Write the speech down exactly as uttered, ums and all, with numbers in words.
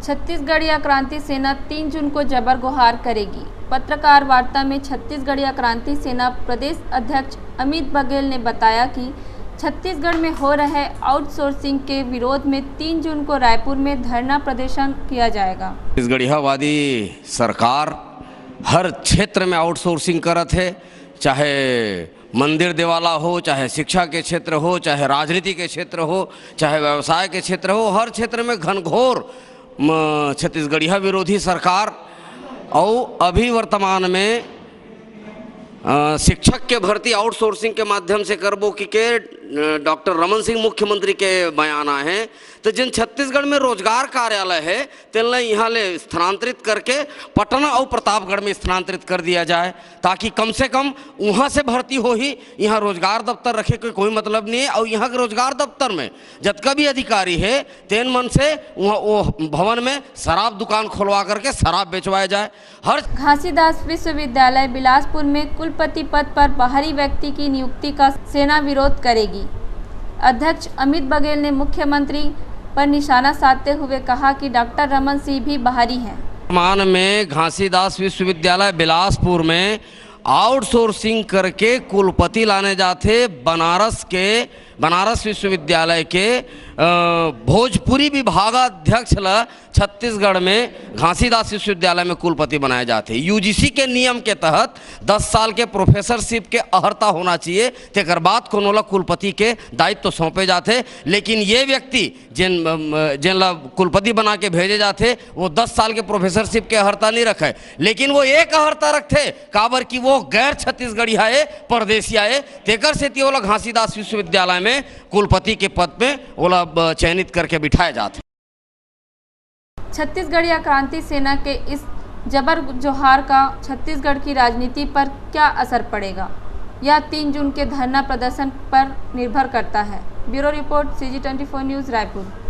छत्तीसगढ़िया क्रांति सेना तीन जून को जबर गुहार करेगी। पत्रकार वार्ता में छत्तीसगढ़िया क्रांति सेना प्रदेश अध्यक्ष अमित बघेल ने बताया कि छत्तीसगढ़ में हो रहे आउटसोर्सिंग के विरोध में तीन जून को रायपुर में धरना प्रदर्शन किया जाएगा। छत्तीसगढ़ियावादी सरकार हर क्षेत्र में आउटसोर्सिंग करत हे, चाहे मंदिर देवाला हो, चाहे शिक्षा के क्षेत्र हो, चाहे राजनीति के क्षेत्र हो, चाहे व्यवसाय के क्षेत्र हो, हर क्षेत्र में घनघोर म, छत्तीसगढ़िया विरोधी सरकार। अउ अभी वर्तमान में अ, शिक्षक के भर्ती आउटसोर्सिंग के माध्यम से करबो कि के, अ, डॉक्टर रमन सिंह मुख्यमंत्री के बयान आए हैं, तो जिन छत्तीसगढ़ में रोजगार कार्यालय है, तेन ला यहाँ ले स्थानांतरित करके पटना और प्रतापगढ़ में स्थानांतरित कर दिया जाए, ताकि कम से कम वहाँ से भर्ती हो ही। यहाँ रोजगार दफ्तर रखे के कोई मतलब नहीं है। और यहाँ के रोजगार दफ्तर में जतका भी अधिकारी है, तेन मन से वहाँ वो भवन में शराब दुकान खोलवा करके शराब बेचवाया जाए। हर घासीदास विश्वविद्यालय बिलासपुर में कुलपति पद पर बाहरी व्यक्ति की नियुक्ति का सेना विरोध करेगी। अध्यक्ष अमित बघेल ने मुख्यमंत्री पर निशाना साधते हुए कहा कि डॉक्टर रमन सिंह भी बाहरी हैं। वर्तमान में घासीदास विश्वविद्यालय बिलासपुर में आउटसोर्सिंग करके कुलपति लाने जाथे। बनारस के, बनारस विश्वविद्यालय के, अ, भोजपुरी विभागाध्यक्ष ल छत्तीसगढ़ में घासीदास विश्वविद्यालय में कुलपति बनाए जाथे। यूजीसी के नियम के तहत दस साल के प्रोफेसरशिप के अहर्ता होना चाहिए, तेकर बाद कोनो ला कुलपति के दायित्व सौंपे जाथे। लेकिन ये व्यक्ति जेन, अम, जेन ला कुलपति बना के भेजे जाथे, वो दस साल के प्रोफेसरशिप के अहर्ता नहीं रखे, लेकिन वो एक अहर्ता रखथे, काबर कि वो गैर छत्तीसगढ़िया ए, परदेसिया ए, तेकर सेती ओला घासीदास विश्वविद्यालय में कुलपति के पद पे ओला, अ, चयनित करके बिठाए जाथे। छत्तीसगढ़िया क्रांति सेना के इस जबर जोहार का छत्तीसगढ़ की राजनीति पर क्या असर पड़ेगा, यह तीन जून के धरना प्रदर्शन पर निर्भर करता है। Bureau report, CG twenty four news, Raipur.